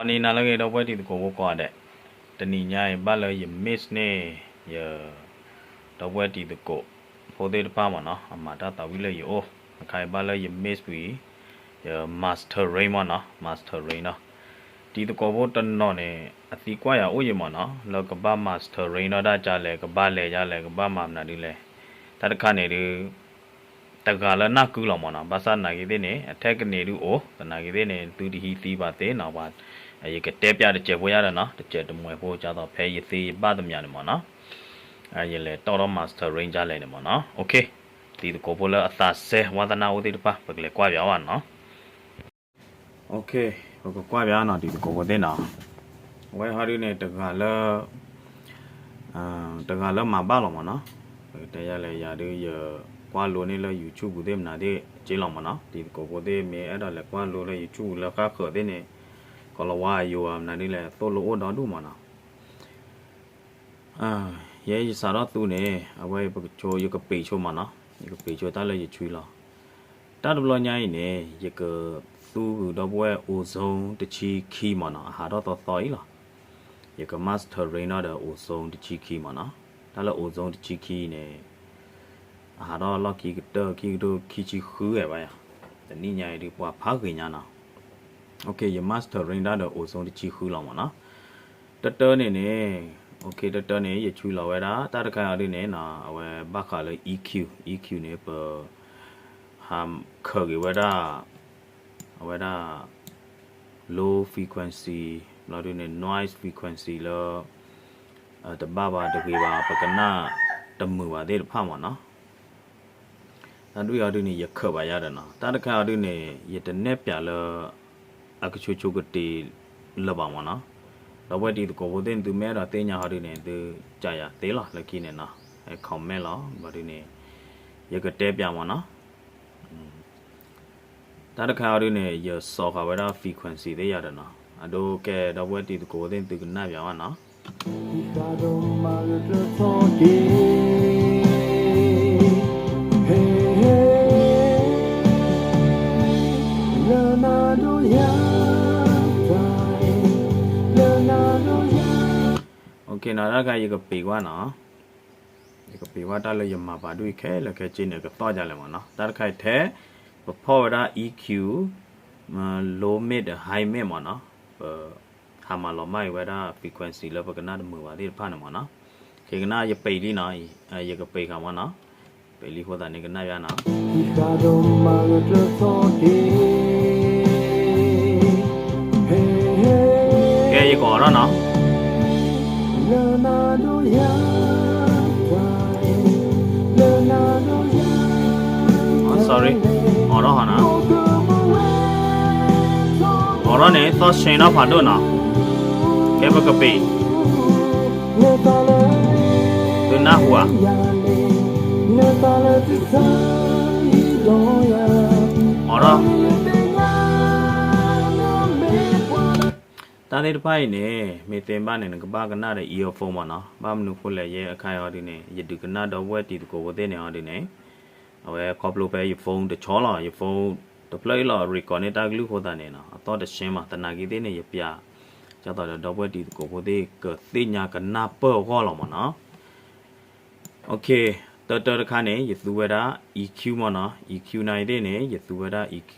အနံၤနၤလၢအဂ့ၤ ဒီပုၢ်ဝဲၢ်တံၤသကိးဖိကိးဂၤဒဲး, တနံၤညါအံၤဘၣ်လၢယ miss န့ၣ် ယ ဒီပုၢ်ဝဲၢ်တံၤသကိးဖိသ့ၣ်တဖၣ်မ့ၢ်နီၤ အမၤတၢ်သးဝံၣ်လၢယအိၣ်, အခါအံၤဘၣ်လၢယ miss ဝံၤ, ယ mastering မ့ၢ်နီၤ mastering နီၤ, တံၤသကိးဖိတနီၤန့ၣ် အသံကွၢ်ယၤအိၣ်ယံၤမ့ၢ်နီၤ လၢကဘၣ် mastering နီၣ်ဒၣ်ကလဲၣ် ကဘၣ်လဲၤဒ်လဲၣ် ကဘၣ်မၤမနုၤဒ်လဲၣ်, တၢ်တခါန့ၣ်ဒုး တဂၤလၢနၢ်ကုလီၤမ့ၢ်နီၤ, ဘၣ်ဆၣ်သနာ်က့သ့ၣ်န့ၣ် အထဲကန့ၣ်ဒုးအိၣ်, သနာ်က့သ့ၣ်န့ၣ် သုတဟံးသံဘၣ်သ့နီၤ, ယကတဲပျးတစဲးဖိယါဒီးနီၤ, တစဲးတမှဲၤဖိ ကၢ်သိးဖဲယသ့ယဘၣ်သမျးန့ၣ်မ့ၢ်နီၤ, ယလဲၤတီၣ်ထီၣ် mastering ဒ်လဲၣ်န့ၣ်မ့ၢ်နီၤ, တံၤသကိးဖိလၢအသးစဲဝါသနၢ်အိၣ်သ့ၣ်တဖၣ် ပကလဲၤကွၢ်ပၠးဘၣ်နီၤ. ပကကွၢ်ပၠးနီၤ တံၤသကိးဖိသ့ၣ်နီၤ, အဝဲဟီဒုန့ၣ် တဂၤလၢ တဂၤလၢမၤဘၣ်လီၤမ့ၢ်နီၤ, ပကတဲယၤလဲၣ် ယၤဒုးယကွၢ်လိန့ၢ်လၢ YouTube သ့ၣ်မနုၤသ့ၣ်က့လီၤမ့ၢ်နီၤ, တံၤသကိးဖိသ့ၣ်မ့ၢ်အဲၣ်ဒိးလဲၤကွၢ်လိလၢ YouTube လၢဃၣ်ဃၢၤသ့ၣ်န့ၣ်, ကီၤလၤဝါယိၤမနုၤဒ်လဲၣ် သိၣ်လိအိၣ်ဒီဒူၣ်မ့ၢ်နီၤ ယဲယစးထီၣ်သူန့ၣ် အဝဲပကဆိ ယကပ့ၤဆိမ့ၢ်နီၤ, ယကပ့ၤဆိတၢ်လၢယဆွံလီၤ. တၢ်တဘျီညါအံၤန့ၣ် ယကသူဃုာ်ဒီပုၢ်ဝဲၢ် ozone တဆံခံမ့ၢ်နီၤ, အဟးထီၣ်သီသီအံၤလီၤ. ယက mastering ဒီး ozone တဆံခံမ့ၢ်နီၤ, တၢ်လၢ ozone တဆံခံန့ၣ် အဟးထီၣ်လီၢ်ခံကတၢၢ် ခံကထိခံဆံဃုဝဲဘၣ်ယၤ, တနံၣ်ညါအံၤဒုးပှၤဖးဂ့ၤညါနီၤ. ယ mastering ဒီး ozone တဆံဃုလီၤမ့ၢ်နီၤ. တၢတၢန့ၣ်န့ၣ်, တၢတၢန့ၣ် ယဆွံလီၤဝဲဒၣ် တၢ်တခါအံၤဒုန့ၣ် အဝဲဘၣ်ဃးလၢ EQ, EQ န့ၣ် ပ ဟးခၢၣ်က့ၤဝဲဒၣ် အဝဲဒၣ် low frequency ဘျီဒုန့ၣ် noise frequency လၢ တဘၣ်ဘၣ်တဂ့ၤဘၣ် ပကနၣ်တမုာ်ဘၣ်သ့ၣ်တဖၣ်မ့ၢ်နီၤ. တၢ်ဒုးအံၤဒုန့ၣ် ယခၢၣ်ဘၣ်ယါဒီးနီၤ, တၢ်တခါအံၤဒုန့ၣ် ယတနဲၣ်ပၠးလၢ အကဆိဆိကတ့ၤလၢၤဘၣ်မ့ၢ်နီၤ. ဒီပုၢ်ဝဲၢ်တံၤသကိးဖိသ့ၣ်န့ၣ် သုမ့ၢ်အဲၣ်ဒိးသ့ၣ်ညါဟီဒုန့ၣ် သုကးယၤသ့လီၤ လၢခံန့ၣ်နီၤ, comment လီၤ ဘျီဒုန့ၣ် ယကတဲပၠးမ့ၢ်နီၤ. တၢ်တခါအံၤဒုန့ၣ် ယစိာ်ဃာ်ဝဲဒၣ် frequency သ့ၣ်ယၤဒီးနီၤ, အဒိကဲ ဒီပုၢ်ဝဲၢ်တံၤသကိးဖိသ့ၣ်န့ၣ် သုကနၣ်ပၠးဘၣ်နီၤ. တၢ်တခါယကပ့ၤကွၢ်နီၤ, ယကပ့ၤကွၢ်တၢ်လၢယမၤပာ်ဒ်အံၤခဲလၢာ်ခဲဆ့န့ၣ် ကသီၣ်ဒ်လဲၣ်မ့ၢ်နီၤ. တၢ်တခါအံၤထဲ ပဖီၣ်ဝဲဒၣ် EQ, low mid ဒီး high mid မ့ၢ်နီၤ, ပ ဟးမၤလီၤမၢ်အံၤဝဲဒၣ် frequency လၢပကနၣ်တမုာ်ဘၣ်သ့ၣ်တဖၣ်န့ၣ်မ့ၢ်နီၤ. ကဲကနၣ် ယပ့ၤလံနီၤ, ယကပ့ၤဃာ်မ့ၢ်နီၤ, ပ့ၤလံအဃိသတးန့ၣ် ကနၣ်ယါနီၤ. ကဲ ယကအိးထီၣ်နီၤ. Sorry, အိးထီၣ်ဟီနီၤ. အိးထီၣ်န့ၣ် သီၣ်ဆှဲနီၤဖးဒိၣ်နီၤ. ကဲ ပကပ့ၤ, သုနၢ်ဟူဧါ. အိးထီၣ် တၢ်သ့ၣ်တဖၣ်အံၤန့ၣ် မ့ၢ်သ့ဘၣ်န့ၣ် နကဘၣ်ကနၣ်ဒီး earphone မ့ၢ်နီၤ. ဘၣ်မနုၤဃိလဲၣ် ယဲအခါအံၤဟီဒုန့ၣ် ယဒုးကနၣ်ဒီပုၢ်ဝဲၢ်တံၤသကိးဖိသ့ၣ်န့ၣ်ဟီဒုန့ၣ် အဝဲခီဖျိဖဲယ phone တဆီလီၤ, ယ phone တဖျၢၣ်အံၤလီၤ record န့ၢ်တၢ်ကလုၢ်အဃိသတးန့ၣ် အသီၣ်တဆှဲမး, သနာ်က့သ့ၣ်န့ၣ် ယပျး ကၢ်သိးဒီး ဒီပုၢ်ဝဲၢ်တံၤသကိးဖိသ့ၣ် ကသ့ၣ်ညါကနၢ်ပၢၢ်အဂီၢ်လီၤမ့ၢ်နီၤ. Okay, တၢတၢတခါန့ၣ် ယသူဝဲဒၣ် EQ မ့ၢ်နီၤ, EQ နၤအံၤသ့ၣ်န့ၣ် ယသူဝဲဒၣ် EQ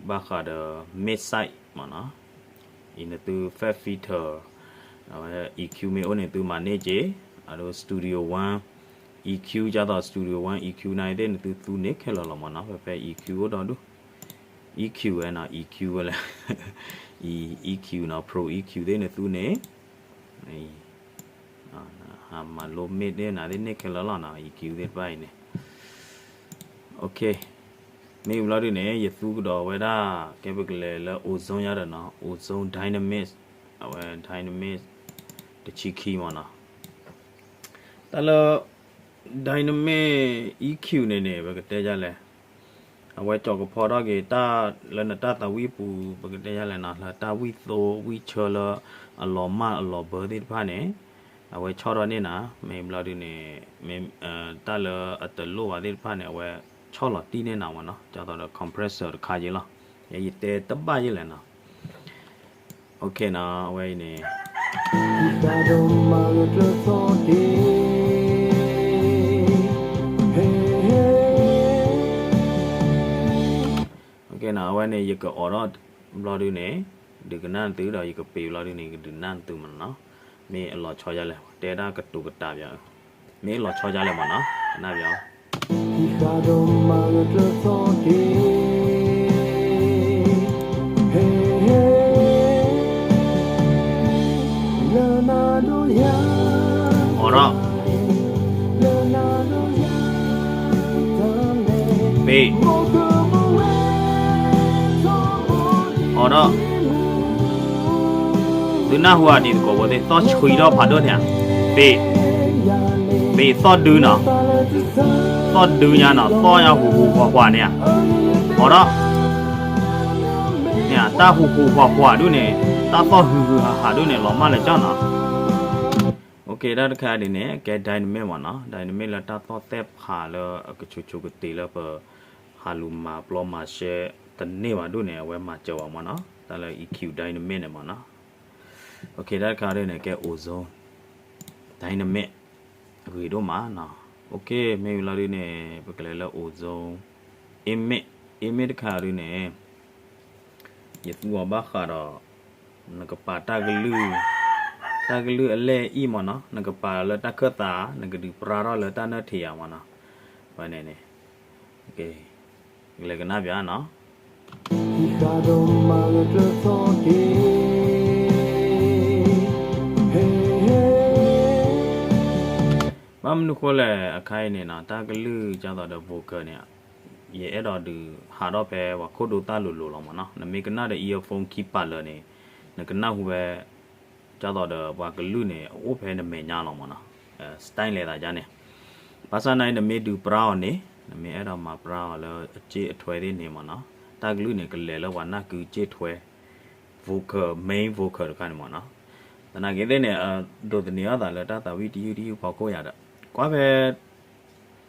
ဘၣ်ဃးဒီး mid side မ့ၢ်နီၤ, အံၤနသု FET filter, အဝဲ EQ မ့ၢ်အိၣ်န့ၣ် သုမၤန့ၢ်က့ၤ, အဒိ Studio One EQ ကၢ်သိး Studio One EQ နၤအံၤသ့ၣ်န့ၣ် သုသူန့ၢ်ခဲလၢာ်လီၤမ့ၢ်နီၤ, ဖဲဖဲ EQ အိၣ်ဒီဒူၣ်, EQ ဝဲနီၤ, EQ ဝဲလဲၣ်, EQ နီၤ, Pro EQ သ့ၣ်န့ၣ် သုန့ၢ် မၤလိ mid န့ၣ် နၤသ့ၣ်န့ၢ်ခဲလၢာ်လီၤနီၤ, EQ သ့ၣ်တဖၣ်အံၤန့ၣ်, okay, မ့ၢ်ဘျီဒုန့ၣ် ယသူကဒီးဝဲဒၣ် ကဲပကလဲၤလၢ ozone ယါဒီးနီၤ, ozone dynamic, အဝဲ dynamic တဆံခံမ့ၢ်နီၤ, တၢ်လၢ dynamic EQ န့ၣ်န့ၣ် ပကတဲဒ်လဲၣ်, အဝဲကၠီၤကဖီထီၣ်က့ၤ တၢ်လၢနတၢ်သးဝံၣ်ပူၤ ပကတဲဒ်လဲၣ်နီၤ, လၢတၢ်ဝံၣ်သိဝံၣ်ဆၢလၢအလီၤမၢ်အလီၤဘၢသ့ၣ်တဖၣ်န့ၣ် အဝဲဆီၣ်ထီၣ်န့ၢ်နၤ, မ့ၢ်ဘျီဒုန့ၣ် မ့ၢ် တၢ်လၢအတလိၣ်ဘၣ်သ့ၣ်တဖၣ်န့ၣ် အဝဲဆီၣ်လီၤတံၢ်န့ၢ်နၤမ့ၢ်နီၤ, ကၠီၤသိးဒီး compressor တခါယဲလီၤ, ယတဲတဘၣ်ယဲလဲၣ်နီၤ. နီၤ အဝဲအံၤန့ၣ် အဝဲန့ၣ် ယကအိးထီၣ်ဘျီဒုန့ၣ် ဒုးကနၣ်သုဒီး ယကပ့ၤဘျီဒုန့ၣ် ကဒုးနၢ်သုမးနီၤ. မ့ၢ်အလီၤဆီဒ်လဲၣ် တဲဒၣ်ကတိၤကတာ်ပၠး, မ့ၢ်အလီၤဆီဒ်လဲၣ်မးနီၤ ကနၣ်ပၠး အိးထီၣ် ပ့ၤ အိးထီၣ် သုနၢ်ဟူဧါ တံၤသကိးဖိသ့ၣ် သီၣ်ဆှံထီၣ်ဖးဒိၣ်န့ၣ်ဧါ, ပ့ၤ ပ့ၤသီၣ်ဒုနီၤ, သီၣ်ဒုညါနီၤ သီၣ်ညါဟူးဟူးဃွးဃွးန့ၣ်ဧါ, အိးထီၣ် တၢ်ဟူးဟူးဃွးဃွးဒုန့ၣ် တၢ်သီၣ်ဟုးဟုးဟးဟးဒုန့ၣ် လီၤမၢ်လၢကၠီနီၤ. တၢ်တခါဒ်န့ၣ် ကဲ dynamic မးနီၤ, dynamic လၢတၢ်သီၣ်သဲၣ်ဖးလၢအကဆိးဆိးကတ့ၤလၢပ ဟးလူၤမၤပျီမၤရှဲတန့ၢ်ဘၣ်ဒုန့ၣ် အဝဲမၤစၢၤဝဲမးနီၤ, တၢ်လၢ E Q dynamic န့ၣ်မးနီၤ. တၢ်တခါဒ်န့ၣ် ကဲ ozone dynamic ဂ့ၤဒိၣ်မးနီၤ. မ့ၢ်ဝံၤလီၤဒုန့ၣ် ပကလဲၤလၢ ozone emit, emit တခါဒုန့ၣ် ယသူအီၤဘၣ်ဃးဒီး နကပာ်တၢ်ကလုၢ်, တၢ်ကလုၢ်အလဲၢ်အံၤမးနီၤ, နကပာ်လၢတၢ်ခၢၣ်သး, နကဒုးပြါထီၣ်လၢတၢ်နၢၣ်ထံးဧါမးနီၤ. ဝဲန့ၣ်န့ၣ် လဲၤကနၣ်ပၠးနီၤ. ဘၣ်မနုၤဃိလဲၣ် အခါအံၤန့ၣ်နီၤ တၢ်ကလုၢ်ကၢ်သိးဒီး vocal န့ၣ် ယအဲၣ်ဒိးဒုးဟးထီၣ်ဖဲပှၤခိၣ်ဒိၣ်သၣ်လိၤလိၤလီၤမးနီၤ. နမ့ၢ်ကနၣ်ဒီး earphone ခံပာ်လၢာ်န့ၣ် နကနၢ်ဟူဖဲ ကၢ်သိးဒီးပှၤကလုၢ်န့ၣ် အအိၣ်ဖဲနမဲာ်ညါလီၤမးနီၤ, style လဲၤသးဒ်န့ၣ်. ဘၣ်ဆၣ်နာ်အံၤ နမ့ၢ်ဒုးပြါအီၤန့ၣ် နမ့ၢ်အဲၣ်ဒိးမၤပြါအီၤလၢအစ့ၣ်အထွဲသ့ၣ်န့ၣ်မးနီၤ, တၢ်ကလုၢ်န့ၣ် ကလဲၤလၢပှၤနၢ်ကုစ့ၣ်ထွဲ vocal, main vocal တခါန့ၣ်မးနီၤ. သနာ်က့သ့ၣ်န့ၣ် ဒိးသန့ၤအသးလၢတၢ်သးဝံၣ်တယုၢ်တယုၢ်ဖီခိၣ်ယၤဒီး ကွၢ်ဖဲ ဒီ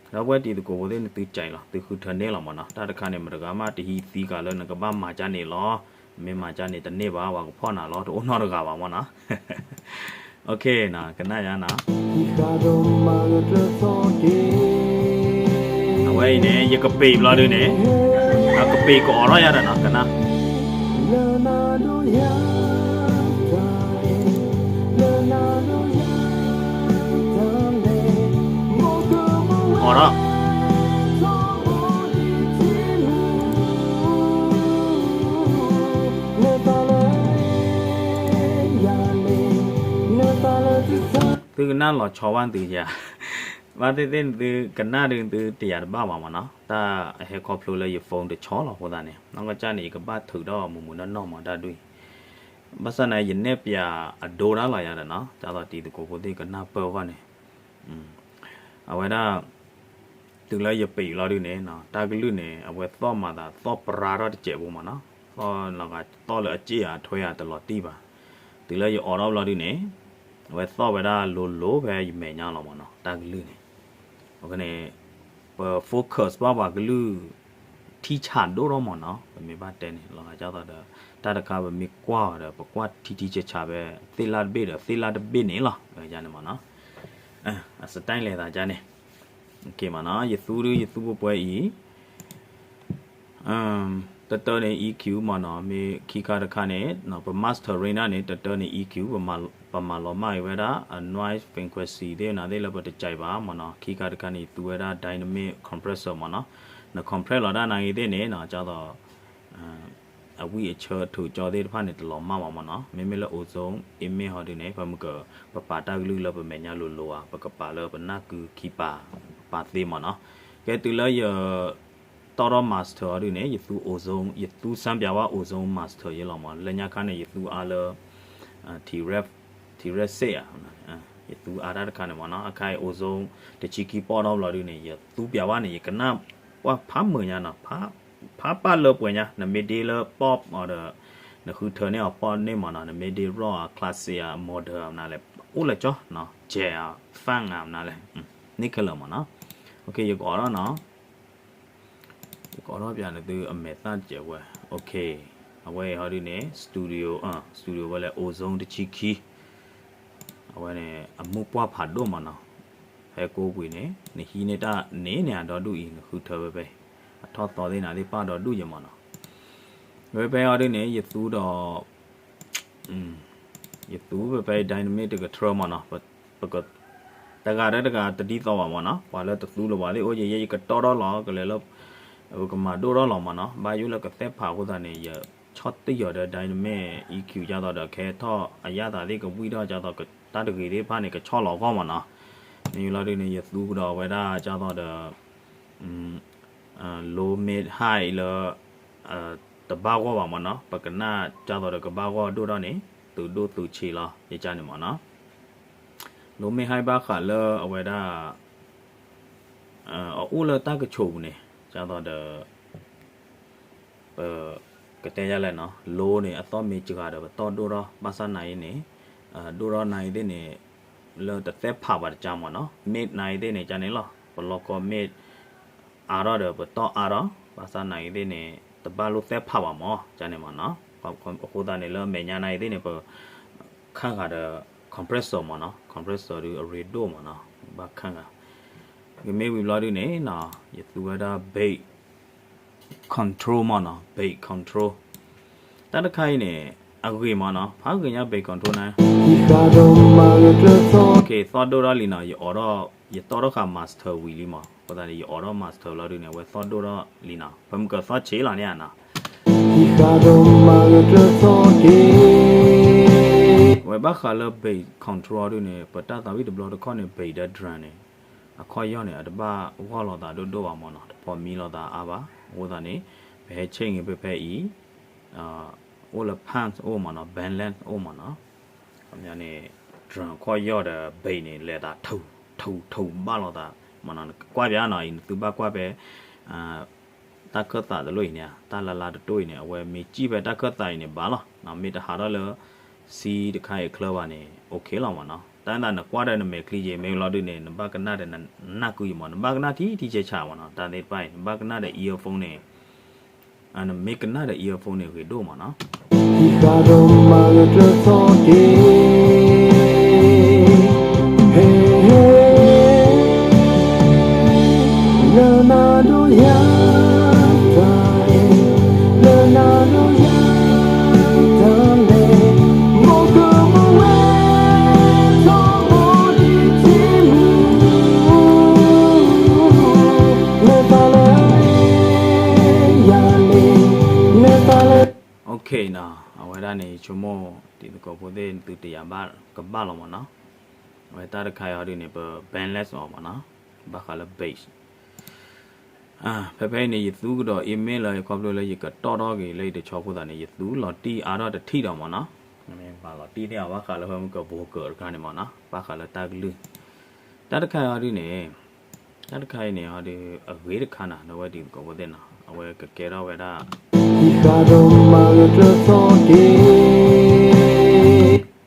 ပုၢ်ဝဲၢ်တံၤသကိးဖိသ့ၣ်န့ၣ် သုကၠဲးလီၤ သုဃုထၢန့ၢ်လီၤမးနီၤ. တၢ်တခါန့ၣ် မတဂၤမးတဟံးသံဃာ်လၢနကဘၣ်မၤကၢ်န့ၣ်လီၤ. မ့ၢ်မၤကၢ်န့ၣ်တန့ၢ်ဘၣ် ပှၤကဖီၣ်နၤလီၤ တအိၣ်နီတဂၤဘၣ်မးနီၤ. ကနၣ်ယါနီၤ. အဝဲအံၤန့ၣ် ယကပ့ၤဘျီဒုန့ၣ် အကပ့ၤကအိးထီၣ်ယါဒီးနီၤ ကနၣ် အိးထီၣ် သုကနၣ်လီၤဆီဝါသုယၤ, ဘၣ်သ့ၣ်သ့ၣ်န့ၣ် သုကနၣ်ဒုးသုတယၤတဘၣ်ဘၣ်မးနီၤ, တၢ်အဟဲခီဖျိလၢယ phone တဆီလီၤအဃိသတးန့ၣ် နီၢ်ကီၢ်ကၢ်န့ၣ် ယကဘၣ်ထုးထီၣ်မုာ်မုာ်နီၢ်နီၢ်မးတၢ်ဒ်အံၤ, ဘၣ်ဆၣ်န့ၣ် ယနဲၣ်ပၠးအဒိတၢ်လီၤယၤဒီးနီၤ, ဒ်သိးတံၤသကိးဖိသ့ၣ်ကနၢ်ပၢၢ်အဂီၢ်န့ၣ် အဝဲဒၣ် တုၤလၢယပ့ၤလီၤဒုန့ၣ် တၢ်ကလုၢ်န့ၣ် အဝဲသီၣ်မၤသး သီၣ်ပြါထီၣ်တစဲးဖိမးနီၤ, သီၣ်လီၤဂာ် သီၣ်လၢအစ့ၣ်အထွဲအတလီၤတံၢ်ဘၣ်, တုၤလၢယအိးထီၣ်ဘျီဒုန့ၣ် အဝဲသီၣ်ဝဲဒၣ်လိၤလိၤဖဲယမဲာ်ညါလီၤမးနီၤ တၢ်ကလုၢ်န့ၣ်, အဃိန့ၣ် ပ focus ဘၣ်ပှၤကလုၢ် ထံဆးဒိၣ်ထီၣ်မးနီၤ, ပမ့ၢ်ဘၣ်တဲန့ၣ် လီၤဂာ်ဒ်သိးဒီး တၢ်တခါပမ့ၢ်ကွၢ်အီၤဒီး ပကွၢ်ထံထံဆးဆးဖဲ သ့ၣ်လၣ်တဘ့ၣ်ဒီး သ့ၣ်လၣ်တဘ့ၣ်န့ၣ်လီၤ, န့ၣ်မးနီၤ အ style လဲၤသးဒ်န့ၣ်, မးနီၤ ယသူဒု ယသူပှဲၤပှဲၤအံၤ တတၢန့ၣ် E Q မးနီၤ, မ့ၢ်ခံခါတခါန့ၣ် ပ master range န့ၣ် တတၢန့ၣ် E Q ပမၤလီၤမၢ်အီၤဝဲဒၣ် အ noise frequency သ့ၣ်နၤသ့ၣ်လၢပတကးဘၣ်မးနီၤ, ခံခါတခါန့ၣ် ယသူဝဲဒၣ် dynamic compressor မးနီၤ, န compress လီၤတၢ်နၤဂ့ၤသ့ၣ်န့ၣ် ဒ်သိး အဝံၣ်အဆၢအထူးအကၠီသ့ၣ်တဖၣ်န့ၣ် တလီၤမၢ်ဘၣ်မးနီၤ, မ့မ့ၢ်လၢ ozone emit ဟီဒုန့ၣ် ပမ့ၢ်က ပပာ်တၢ်ကလုၢ်လၢပမဲာ်ညါလိၤလိၤဧါ, ပကပာ်လၢပနၢ်ကုခံပၤ ပပာ်သ့မးနီၤ, ကဲတုၤလၢယ တီၢ်ထီၣ် master အီၤဒုန့ၣ် ယသူ ozone ယသူစၢ်ပၠးဝဲ ozone master ယဲလီၤမး, လၢညါခါန့ၣ် ယသူအါလၢ T-Rex six ဧါ, ယသူအါတၢ်တခါန့ၣ်မးနီၤ, အခါအံၤ ozone တဆံခံပီၢ်ထီၣ်ဘျီဒုန့ၣ် ယသူပၠးဝဲန့ၣ် ယကနၣ်ပှၢ်ဖးမုာ်ညါနီၤ, ဖးပၢ်လၢပှဲၤညါ, နမ့ၢ်ဒ့လၢ pop အီၤဒီး နဃုထၢန့ၢ်အီၤ pop န့ၣ်မးနီၤ, နမ့ၢ်ဒ့ rock ဧါ classic ဧါ modern ဧါ မနုၤလဲၣ် အိၣ်လၢကၠီနီၤ, jazz ဧါ funk ဧါ မနုၤလဲၣ်, န့ၣ်ခဲလၢာ်မးနီၤ, ယကအိးထီၣ်နီၤ ယကအိးထီၣ်ပၠးန့ၣ်သုအမဲာ်သၣ်တစဲးဝဲ, အဝဲအံၤဟီဒုန့ၣ် studio, studio ဝဲလၢ Ozone တဆံခံ, အဝဲန့ၣ် အမူၢ်ပှၢ်ဖးဒိၣ်မးနီၤ, ဖဲကိးကွံာ်န့ၣ် နဟံးန့ၢ်တၢ်န့ၣ်န့ၣ် အဒီဒူၣ်အံၤ နဃုထၢဖဲဖဲ, အထီၣ်သီသ့ၣ်နၤသ့ၣ်ပာ်ဒီဒူၣ်ယဲမးနီၤ, ဖဲဖဲအံၤဟီဒုန့ၣ် ယသူဒီး ယသူဖဲဖဲ dynamic တကထြၢမးနီၤ, ပက တဂၤဒီးတဂၤတဒ်သိးဘၣ်မးနီၤ, ပှၤလၢတသူလၢၤဘၣ်သ့ၣ်အိၣ်ယဲ ယဲယကတီထီၣ်လီၤ ကလဲၤလၢ ပကမၤဒိၣ်ထီၣ်လီၤမးနီၤ, ဘၣ်ယိၣ်လၢကသဲၣ်ဖးအဃိသတးန့ၣ် ယဆီၣ်တယီၤဒီး dynamic E Q ဒ်သိးဒီး ကဟဲထီၣ်အယၣ်သးသ့ၣ်ကဝံၣ်ထီၣ်ဒ်သိး တၢ်တဂ့ၤသ့ၣ်တဖၣ်န့ၣ် ကဆီၣ်လီၤအဂီၢ်မးနီၤ, မ့ၢ်လီၤဒုန့ၣ် ယသူကဒီးဝဲဒၣ်ဒ်သိးဒီး low mid high လၢ တဘၣ်ဂီၢ်ဘၣ်မးနီၤ, ပကနၣ်ဒ်သိးဒီးကဘၣ်ဂီၢ်ဒိၣ်ထီၣ်န့ၣ် သုးဒိၣ်သုးဆံးလီၤ ယကန့ၣ်မးနီၤ, low mid high ဘၣ်ဃးလၢအဝဲဒၣ် အအိၣ်လၢတၢ်ကဆိးပူၤန့ၣ် ဒ်သိးဒီး ပ ကတဲယလဲၣ်နီၤ, low န့ၣ် အသီၣ်မ့ၢ်စှၤဒီး ပတီၢ်ဒိၣ်ထီၣ် ဘၣ်ဆၣ်နၤအံၤန့ၣ် ဒိၣ်ထီၣ်နၤအံၤသ့ၣ်န့ၣ် လၢတသဲၣ်ဖးဘၣ်တကါမးနီၤ, mid နၤအံၤသ့ၣ်န့ၣ် ကန့ၣ်လီၤ, ပလီၢ်ကီ mid အါထီၣ်ဒီး ပတီၢ်အါထီၣ်, ဘၣ်ဆၣ်နၤအံၤသ့ၣ်န့ၣ် တဘၣ်လိၣ်သဲၣ်ဖးဘၣ်မး ကန့ၣ်မးနီၤ, အဃိသတးန့ၣ် လၢအမဲာ်ညါနၤအံၤသ့ၣ်န့ၣ် ပ ခါဂၤဒီး compressor မးနီၤ, compressor ဒုးအရ့ဒိၣ်မးနီၤ, ဘၣ်ခါဂၤ, ကမ့ၢ်ဝံၤဘျီဒုန့ၣ်နီၤ, ယသူဝဲဒၣ် bass control မးနီၤ, bass control တၢ်တခါအံၤန့ၣ် အဂ့ၤမးနီၤ, ဖးဂ့ၤညါ bass control န့ၣ်, သီၣ်ဒိၣ်ထီၣ်လံနီၤ, ယအိးထီၣ်, ယတီၣ်ထီၣ်ဃာ် master ဝံၤလံမး, အဃိသတးန့ၣ် ယအိးထီၣ် master ဘျီဒုန့ၣ် အဝဲသီၣ်ဒိၣ်ထီၣ်လံနီၤ, ပမ့ၢ်ကသီၣ်ဆံးလီၤန့ၣ်နီၤ ဝဲဘၣ်ဃးလၢ bass control ဒုန့ၣ် ပတၢ်သးဝံၣ်တဘျီတခီၣ်န့ၣ် bass ဒီး drum န့ၣ် အခီၣ်ယီၢ်န့ၣ် အတဘၣ်ဂီၢ်လိာ်သးဒိၣ်ဒိၣ်ဘၣ်မးနီၤ, တဖိးမံလိာ်သးအါဘၣ်, အဃိသတးန့ၣ် ပဟဲ change ဖဲဖဲအံၤ, အိၣ်လၢ punch အိၣ်မးနီၤ, balance အိၣ်မးနီၤ, ခီပညီန့ၣ် drum အခီၣ်ယီၢ်ဒီး bass န့ၣ် လဲၤသး ထူ ထူ ထူ ဘၣ်လိာ်သးမးနီၤ, နကွၢ်ပျါနီၤ, အံၤနသုဘၣ်ကွၢ်ဖဲ တၢ်ခၢၣ်သးတလိၣ်အံၤန့ၣ်, တၢ်လါလါတတိၢ်အံၤန့ၣ် အဝဲမ့ၢ်စံၣ်ဖဲတၢ်ခၢၣ်သးအံၤန့ၣ်ဘၣ်လီၤ, မ့ၢ်တဟးထီၣ်လၢ C တခါအံၤချၢဘၣ်န့ၣ် okay လီၤမးနီၤ, တၢ်နကွၢ်ဒီးနမဲာ်ချံယံၤ မ့ၢ်လီၤဒုန့ၣ် နဘၣ်ကနၣ်ဒီးနနၢ်ကုယံၤမး, နဘၣ်ကနၣ်ထံထံဆးဆးမးနီၤ, တၢ်သ့ၣ်တဖၣ်အံၤ နဘၣ်ကနၣ်ဒီး earphone န့ၣ် နမ့ၢ်ကနၣ်ဒီး earphone န့ၣ် ဂ့ၤဒိၣ်မးနီၤ. Okay နီၤ, အဝဲဒၣ်န့ၣ် ယဆိကမိၣ် တံၤသကိးဖိသ့ၣ် သုတယာ်ဘၣ်ကဘၣ်လီၤမးနီၤ. အဝဲတၢ်တခါအံၤဟီဒုန့ၣ် ပ bandless အီၤမးနီၤ, ဘၣ်ဃးလၢ bass ဖဲဖဲအံၤန့ၣ် ယသူကဒီး email လၢ ခီဖျိလၢယကတီၢ်ထီၣ်က့ၤလၢယတဆီအဃိသတးန့ၣ် ယသူလီၤတံၢ်အါထီၣ်တထံၣ်ဒီးမးနီၤ, မၤလီၤတံၢ်န့ၢ်အီၤဘၣ်ဃးလၢ မုၢ်ကဘိကၢၤတခါန့ၣ်မးနီၤ, ဘၣ်ဃးလၢတၢ်ကလုၢ်, တၢ်တခါအံၤဟီဒုန့ၣ် တၢ်တခါအံၤန့ၣ်ဟီဒု အဂ့ၤတခါနီၤ ဒီးဝဲတံၤသကိးဖိသ့ၣ်နီၤ, အဝဲကကဲထီၣ်ဝဲဒၣ်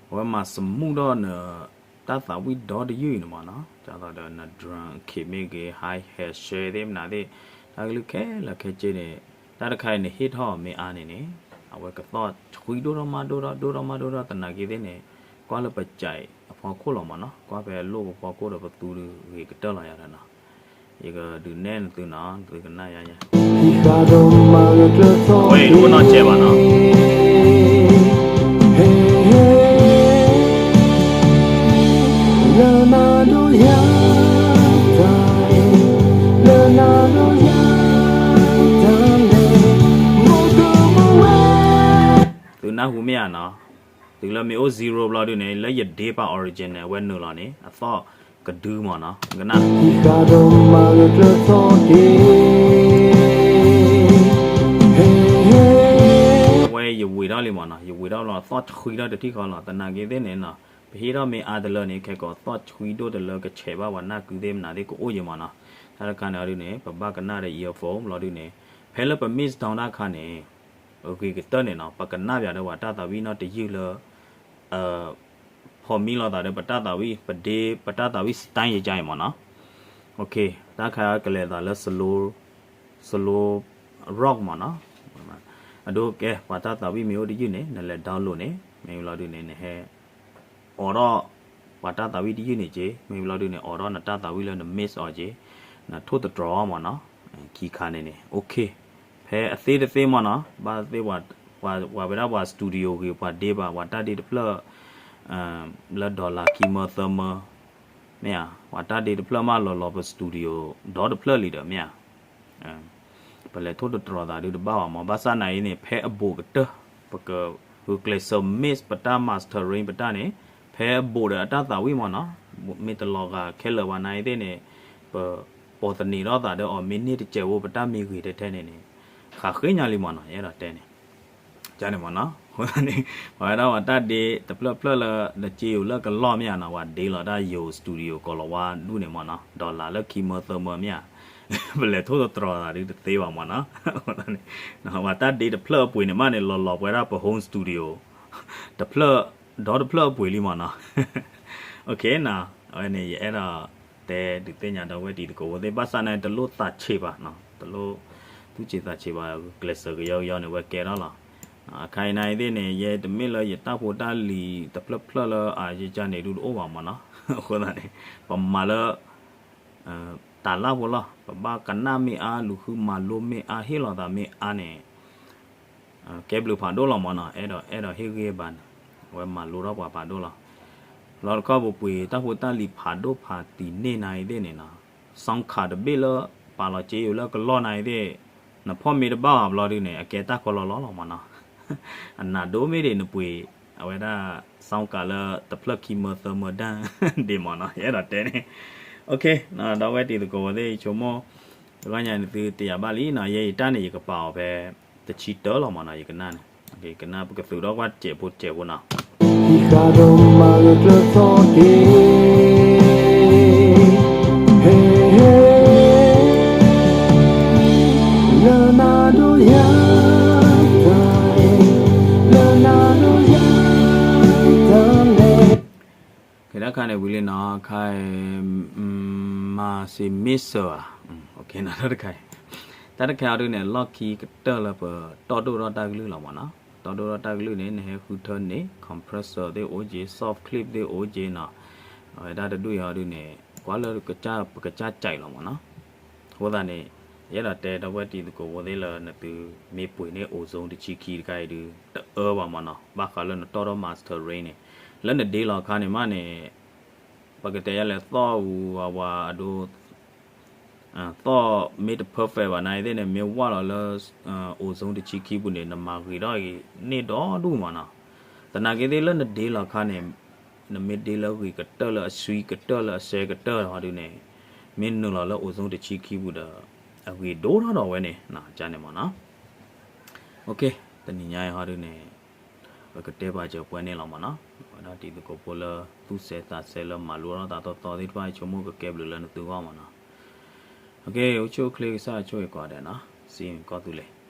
အဝဲမၤ smooth ဒီးန တၢ်သးဝံၣ်ဒီတယုၢ်အံၤန့ၣ်မးနီၤ, ဒ်သိးဒီးန drum kit မ့ၢ်ဂ့ၤ hi-hat သ့ၣ်မနုၤသ့ၣ်, တၢ်ကလုၢ်ခဲလၢာ်ခဲဆ့န့ၣ်, တၢ်တခါအံၤန့ၣ် ဟ့ၣ်ထီၣ်မ့ၢ်အါန့ၣ်န့ၣ်, အဝဲကသီၣ်ဆှံဒိၣ်ထီၣ်မးဒိၣ်ထီၣ် ဒိၣ်ထီၣ်မးဒိၣ်ထီၣ် သနာ်က့သ့ၣ်န့ၣ်, ကွၢ်လၢပစဲးအဖီခိၣ်လီၤမးနီၤ, ကွၢ်ဖဲလိၣ်ကဖီခိၣ်ဒီးပသူဒုးဂ့ၤကတၢၢ်လီၤယၤဒီးနီၤ. ယကဒုးနဲၣ်နသုနီၤ, သုကနၣ်ယၤယဲ, ဝဲအံၤတအိၣ်နီတစဲးဘၣ်နီၤ. သုနၢ်ဟူမ့ၢ်ဧါနီၤ, တုၤလၢမ့ၢ်အိၣ် zero ဘျီဒုန့ၣ် လၢယဒ့ပာ် origin န့ၣ် အဝဲနုာ်လီၤန့ၣ် အသီၣ်ကဒုမးနီၤ, ကနၣ် အဝဲယဝံၤထီၣ်လံမးနီၤ, ယဝံၤထီၣ်လီၤ အသီၣ်ဆှံထီၣ်တထံၣ်ဃီလီၤ, သနာ်က့သ့ၣ်န့ၣ်နီၤ, ပဟ့ၣ်ထီၣ်မ့ၢ်အါတလၢန့ၣ် ခဲကိးသီၣ်ဆှံဒိၣ်တလၢကဆဲးဘၣ်ပှၤနၢ်ကုသ့ၣ်မနုၤသ့ၣ်ကအိၣ်ယံၤမးနီၤ, တၢ်တခါန့ၣ်ဒုန့ၣ် ပဘၣ်ကနၣ်ဒီး earphone ဘျီဒုန့ၣ်, ဖဲလၢပ mix down တၢ်ခါန့ၣ် ဂ့ၤကတၢၢ်န့ၣ်နီၤ, ပကနၣ်ပၠးဒီးပှၤတၢ်သးဝံၣ်နီတယုၢ်လၢ ဖီၣ်မံလိာ်သးဒီးပတၢ်သးဝံၣ် ပဒ့ပတၢ်သးဝံၣ် style ယကါအံၤမးနီၤ. တၢ်ခါကလဲၤသးလၢ slow, slow rock မးနီၤ. အဒိကဲ ပှၤတၢ်သးဝံၣ်မ့ၢ်အိၣ်တယုၢ်န့ၣ် နလဲၤ download န့ၣ် မ့ၢ်ဘျီဒုန့ၣ် နဟဲ အိးထီၣ် ပှၤတၢ်သးဝံၣ်တယုၢ်န့ၣ်က့ မ့ၢ်ဘျီဒုန့ၣ် အိးထီၣ်နတၢ်သးဝံၣ်လၢန miss အီၤက့ နထိၣ်သတြီၤအီၤမ့ၢ်နီၤ, ခံခါန့ၣ်န့ၣ် okay, ဖဲအသ့တသ့မ့ၢ်နီၤ, ဘၣ်သ့ၣ် ပှၤဝဲဒၣ်ပှၤ studio ဂ့ၤ ပှၤဒ့ဘၣ် ပှၤတၢ်ဒ့တဖျၢၣ် လၢ dollar ခံမၢသၢမၢ မ့ၢ်ဧါ, ပှၤတၢ်ဒ့တဖျၢၣ်မးလီၤလီၤပ studio ဒီတဖျၢၣ်လံဒီး မ့ၢ်ဧါ ပလဲၤထိၣ်သတြီၤသးဒုတဘၣ်ဘၣ်မ့ၢ်, ဘၣ်ဆၣ်နာ်အံၤန့ၣ် ဖဲအဘူးကတၢၢ် ပကဂုာ်ကျဲးစၢး mix ပတၢ် mastering ပတၢ်န့ၣ် ဖဲအဘူးဒီးအတၢ်သးဝံၣ်မ့ၢ်နီၤ, မ့ၢ်တလီၤဂာ်ခဲလၢာ်ဘၣ်နာ်အံၤသ့ၣ်န့ၣ် ပပိာ်သန့ၤထီၣ်သးဒီးအီၤ မ့ၢ်န့ၢ်တစဲးဖိ ပတၢ်မ့ၢ်ဂ့ၤထဲထဲန့ၣ်န့ၣ် ဃးဃ့ညါလံမ့ၢ်နီၤ, ယအဲၣ်ဒိးတဲန့ၣ် ကန့ၣ်မ့ၢ်နီၤ, အဃိသတးန့ၣ် ပဝဲဒၣ်ပှၤတၢ်ဒ့တဖျၢၣ်ဖျၢၣ်လၢ နစ့ယိၤလၢကလီၢ်မ့ၢ်ဧါနီၤ, ပှၤဒ့လီၤတၢ်ယိၤ studio ကီၤလၤဝါဒူၣ်န့ၣ်မ့ၢ်နီၤ, dollar လၢခံမၢသၢမၢမ့ၢ်ဧါ, ပလဲၤထိၣ်သတြီၤသးဒုတသ့ဘၣ်မ့ၢ်နီၤ, အဃိသတးန့ၣ် ပှၤတၢ်ဒ့တဖျၢၣ်အပှ့ၤန့ၣ်မးန့ၣ် လီၤလီၤပဝဲဒၣ်ပ home studio တဖျၢၣ် ဒီတဖျၢၣ်အပှ့ၤလံမ့ၢ်နီၤ, okay နီၤ, အဝဲန့ၣ် ယအဲၣ်ဒိး တဲဒုးသ့ၣ်ညါဒီပုၢ်ဝဲၢ်တံၤသကိးဖိသ့ၣ် ဘၣ်ဆၣ်နာ်အံၤ တလိၣ်သးဆံးဘၣ်, တလိၣ်သူၣ်ဆံးသးဆံးဘၣ်, ကျဲးစၢးကယီကယီန့ၣ် ဝဲကဲထီၣ်လီၤ, အခါအံၤနာ်အံၤသ့ၣ်န့ၣ် ယဲတမ့ၢ်လၢယတၢ်ဖိတၢ်လံၤတဖျၢၣ်ဖျၢၣ်လၢအယကန့ၣ်ဒုတအိၣ်ဘၣ်မ့ၢ်နီၤ, အဃိသတးန့ၣ် ပမၤလၢ တၢ်လၢ်ဖိလီၤ, ပဘၣ်ကနၣ်မ့ၢ်အါ လူၤဃုမၤလိမ့ၢ်အါ ဟ့ၣ်လီၤသးမ့ၢ်အါန့ၣ် ကဲဘျုးဖးဒိၣ်လီၤမ့ၢ်နီၤ, အဲၣ်ဒိး အဲၣ်ဒိးဟ့ၣ်ဂံၢ်ဘါန့ၣ် အဝဲမၤလိထီၣ်ပှၤဖးဒိၣ်လီၤ, လီၤတခီပပှ့ၤတၢ်ဖိတၢ်လံၤဖးဒိၣ်ဖးတံၢ်န့ၢ်နာ်အံၤသ့ၣ်န့ၣ်နီၤ, sound card တဘ့ၣ်လၢ ပာ်လီၤစ့ယိၤလၢကလီၢ်နာ်အံၤသ့ၣ်, နဖီၣ်မ့ၢ်တဘၣ်ဘၣ်ဘျီဒုန့ၣ် အကဲတၢ်ကီလီၤလီၤလီၤမ့ၢ်နီၤ, အနးဒိၣ်မ့ၢ်ဒံးနပှ့ၤ အဝဲဒၣ် sound card လၢတဖျၢၣ်ခံမၢသၢမၢဒၣ်ဒံးမ့ၢ်နီၤ, ယအဲၣ်ဒိးတဲန့ၣ်, okay နီၤ, ဒီပုၢ်ဝဲၢ်တံၤသကိးဖိသ့ၣ် ယဆိကမိၣ် တဂီၢ်ညါန့ၣ်သုတယာ်ဘၣ်လံနီၤ, ယဲယတၢ်န့ၣ် ယကပာ်အီၤဖဲ တဆံတၢလီၤမ့ၢ်နီၤ, ယကနၣ်န့ၣ်, ကနၣ် ပကသုးထီၣ်ကွၢ်တစဲးဖိတစဲးဖိနီၤ, ဟံးဃာ်ဒိးမၤဂ့ၤကျၢၤသီတက့ၢ်, ဟ့ၣ် လၢနၤဒိၣ်ယၤတၢ်, လၢနၤဒိၣ်ယၤတၢ်လဲၣ်. ကဲ တၢ်တခါန့ၣ်ဝံၤလံနီၤ, ခါအံၤ မၤစ့မ့ၢ်စၢၤဧါ, တၢ်တခါအံၤ, တၢ်တခါအံၤဒုန့ၣ် လီၢ်ခံကတၢၢ်လၢပတီၢ်ဒိၣ်ထီၣ်တၢ်ကလုၢ်လီၤမ့ၢ်နီၤ, တီၢ်ဒိၣ်ထီၣ်တၢ်ကလုၢ်န့ၣ် နဟဲဃုထၢန့ၢ် compressor သ့ၣ်အိၣ်က့ၤ soft clip သ့ၣ်အိၣ်က့ၤနီၤ, အဝဲဒၣ်တဒူၣ်အံၤအီၤဒုန့ၣ် ကွၢ်လၢပကစၢ်စဲးလီၤမ့ၢ်နီၤ, အဃိသတးန့ၣ် ယအဲၣ်ဒိးတဲဒီပုၢ်ဝဲၢ်တံၤသကိးဖိသ့ၣ်လၢနသုမ့ၢ်ပှ့ၤန့ၢ် Ozone တဆံခံတခါအံၤဒု တအၢဘၣ်မ့ၢ်နီၤ, ဘၣ်ဃးလၢနတီၢ်ထီၣ် mastering န့ၣ်, လၢနဒ့လီၤအခါန့ၣ်မးန့ၣ် ပကတဲယလဲၤသီၣ်ဝူဝါဝါအဒိ သီၣ်မ့ၢ်တ perfect ဘၣ်နာ်အံၤသ့ၣ်န့ၣ် မ့ၢ်ဝၢ်လီၤလၢ Ozone တဆံခံပူၤန့ၣ် နမၤဂ့ၤထီၣ်အံၤန့ၢ်ဒီဒူၣ်မ့ၢ်နီၤ, သနာ်က့သ့ၣ်လၢနဒ့လီၤအခါန့ၣ် နမ့ၢ်ဒ့လၢအဂ့ၤကတၢၢ်လၢအဆှံကတၢၢ်လၢအစဲကတၢၢ်ဟီဒုန့ၣ် မ့ၢ်နုာ်လီၤလၢ Ozone တဆံခံပူၤဒီး အဂ့ၤဒိၣ်ထီၣ်ဒီးဝဲန့ၣ် ကန့ၣ်မ့ၢ်နီၤ, okay တနံၤညါအံၤဟီဒုန့ၣ် ပကတဲပာ်စၢၤပှဲၤန့ၣ်လီၤမ့ၢ်နီၤ, ဝဲဒၣ်တံၤသကိးဖိလၢသူၣ်စဲသးစဲလၢမၤလိထီၣ်သးသီသီသ့ၣ်တဖၣ် ဆိကမိၣ်ကကဲဘျုးလၢနသုဂီၢ်မ့ၢ်နီၤ, okay အိၣ်ဆူၣ်အိၣ်ချ့ကစၢ်ဆိၣ်ဂ့ၤကိးဂၤဒဲးနီၤ, စံးကီၢ်သူလ့ၤ